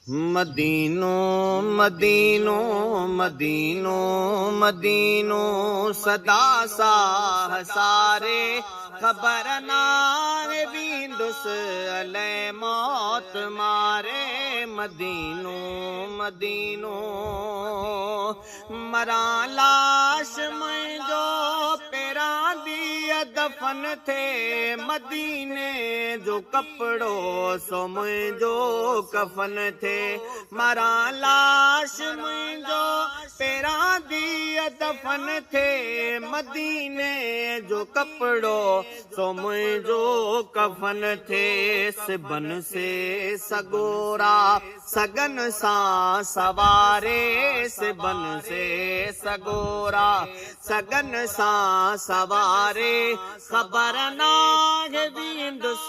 مدينو مدينو مدينو مدينو سدا ساهه ساري خبر ناهي ويندس الائي موت ماري مدينو مدينو مران لاش منهنجو پيران the دفن ٿئي مديني جو ڪپڙو سو منهنجو ڪفن ٿئي مران لاش منهنجو پيران the دفن ٿئي مديني جو ڪپڙو سو منهنجو ڪفن ٿئي سبن سي سڳورا سگن سان سواري سبن سي سڳورا سگن سان سواري خبر ناهي ويندس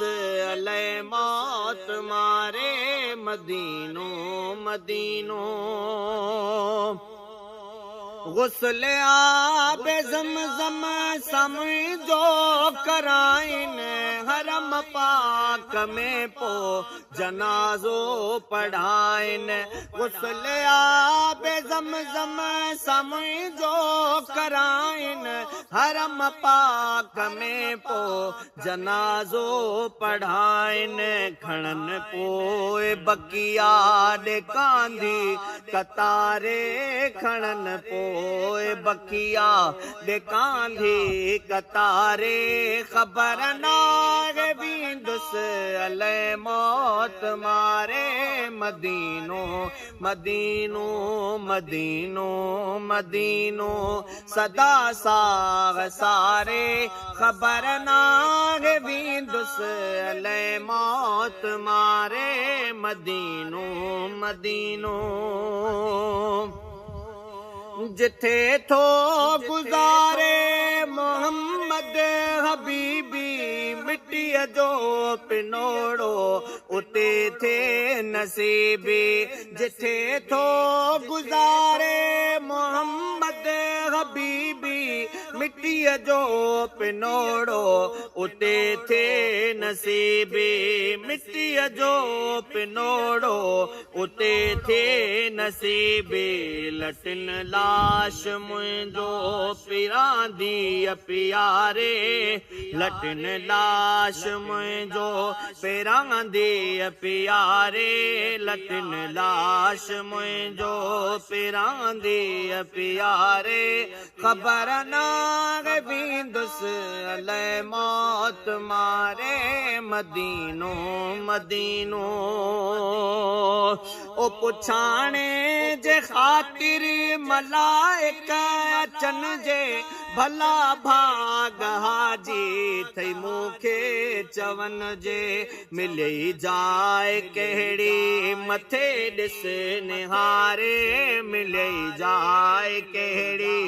الئي موت ماري مدينو مدينو غسل آب زمزم سان منهنجو ڪرائين حرم پاڪ ۾ پو جنازو پڙهائين غسل آب زمزم سان منهنجو ڪرائين حرم پاڪ ۾ پو جنازو پڙهائين کڻن پوء بقيا ڏي ڪانڌي قطاري کڻن پوء بقيا ڏي ڪانڌي قطاري خبر ناهي ويندس الئي موت ماري مدينو مدينو مدينو مدينو سدا ساهه ساري خبر ناهي ويندس الئي موت ماري مدينو مدينو جٿي ٿو گذاري محمد حبيبي مٽيء جو پنوڙو اتي ٿئي نصيبي جٿي ٿو گذاري محمد حبيبي مٽيء جو پنوڙو اتي ٿئي نصيبي مٽيء جو پنوڙو اتي ٿئي نصيبي لٽن لاش منهنجو پيرانديء پياري لٽن لاش منهنجو پيرانديء پياري لٽن لاش منهنجو پيرانديء پياري خبر ناهي ويندس الئي موت ماري مدينو مدينو او پڇاڻي جي خاطر ملائڪ اچن جي ڀلا ڀاڳ حاجي ٿئي مون کي چون جي ملئي جاء ڪهڙي مٿي ڏس نهاري ملئي جاء ڪهڙي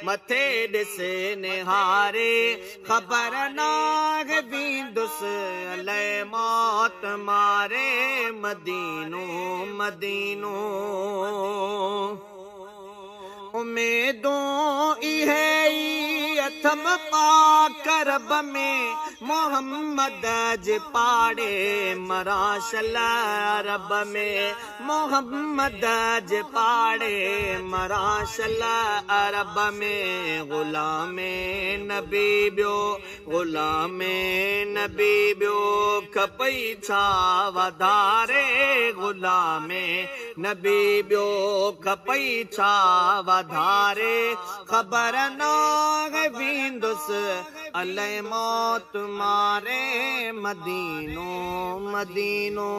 مٿي ڏس نهاري خبر ناهي ويندس الئي موت ماري مدينو مدينو اميدون اهي ئي اٿم پاڪ رب ۾ محمد جي پاڙي مران شل عرب ۾ محمد جي پاڙي مران شل عرب ۾ غلام نبي ٻيو غلام نبي ٻيو کپئي ڇا واڌاري غلام نبي ٻيو کپئي ڇا واڌاري خبر ناهي ويندس الئي موت ماري مدينو مدينو.